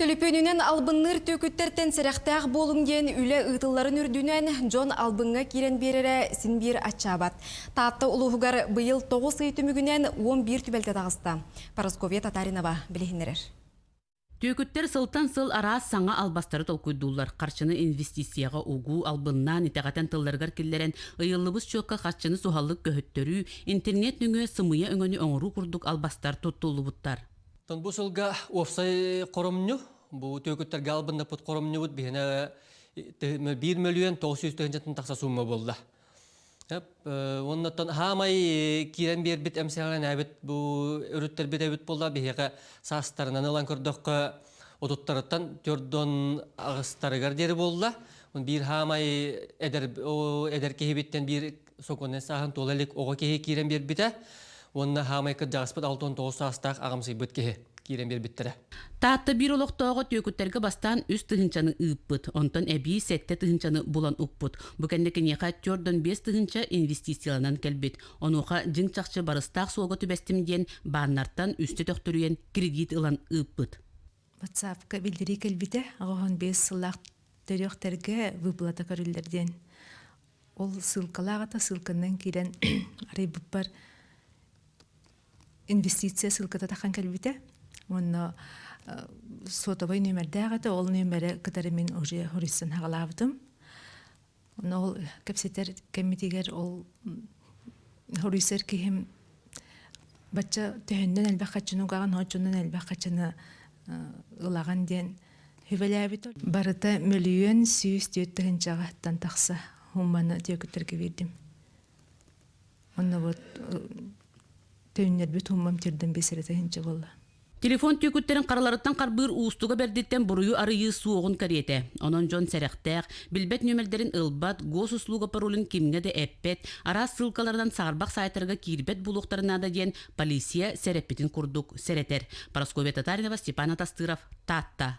Төлөпүөнүнэн албынныыр түөкүттэртэн сэрэхтээх буолуҥ диэн үлэ ыытылларын үрдүнэн, дьон албыҥҥа киирэн биэрэрэ син биир аччаабат. Таатта улууһугар быйыл тоҕус ый түмүгүнэн 11 түбэлтэ таҕыста. Парасковья Татаринова билиһиннэрэр. Түөкүттэр сылтан сыл араас саҥа албастары толкуйдууллар. Харчыны инвестицияҕа угуу, албыннаан, итэҕэтэн тылларыгар киллэрэн, ыйыллыбыт счекка харчыны суһаллык көһөттөрүү, интернет нөҥүө сымыйа өҥөнү оҥоруу курдук албастар туттуллубуттар. Бу сылга уопсай хоромньу, бу түөкүттэргэ албыннаппыт хоромньубут биһиэнэ 1 мөлүйүөн 900 тыһыынчаттан тахса суумма буолла. Оннуттан хаамай киирэн биэрбит эмсэҕэлэнээбит бу өрүттэрбит эбит буолла биһиэхэ саастарынан ылан көрдөххө отуттарыттан төрдөн аҕыстарыгар диэри буолла. Биир хаамай эдэр эдэр киһибиттэн биир сокуоннай сааһын туола илик оҕо киһи киирэн биэрбитэ уонна хаамай кырдьаҕаспыт 69 саастаах аҕамсыйбыт киһи киирэн биэрбиттэрэ. Таатта биир олохтооҕо түөкүттэргэ бастаан үс тыһыынчаны ыыппыт, онтон эбии сэттэ тыһыынчаны булан укпут. Бу кэннэ киниэхэ 45 тыһыынча инвестицияланан кэлбит. Онуоха дьиҥ-чахчы барыстаах суолга түбэстим диэн бааннартан үстэ төхтүрүйэн кредит ылан ыыппыт. WhatsApp-ка биллэрии кэлбитэ, 85 сыллаах төрүөхтэргэ выплата көрүллэр диэн. Ол ссылкалаах ата ссылканан киирэн арыйбыппар инвестиция ссылката тахан кэлбитэ. Уонна сотовай нүөмэрдээх этэ, ол нүөмэри кытары мин уже хоруйсан хаҕалаабытым. Онно ол кэпсэтэр кэммитигэр ол хоруйсар киһим бачча төһөннөн элбэх хаччыны угаҕын, оччонон элбэх хаччыны ылаҕын диэн Хүбэлээбит барыта мөлүйүөн 104 тыһыынчаҕаттан тахса сумманы түөкүттэргэ биэрдим. Онно вот төннөрбүт суммам төрдөн биэс эрэ тыһыынча буолла. Телефон түөкүттэрин хараларыттан харбыыр уустуга бэрдиттэн буруйу арыйыы суоҕун кэриэтэ. Онон дьон сэрэхтээх, билбэт нүөмэрдэрин ылбат, госуслуга паролун кимҥэ да эппэт, араас ссылкаларынан саарбах саайтарга киирбэт буолуохтарын наада диэн полиция сэрэппитин курдук сэрэтэр. Парасковья Татаринова, Степан Атастыров, Таатта.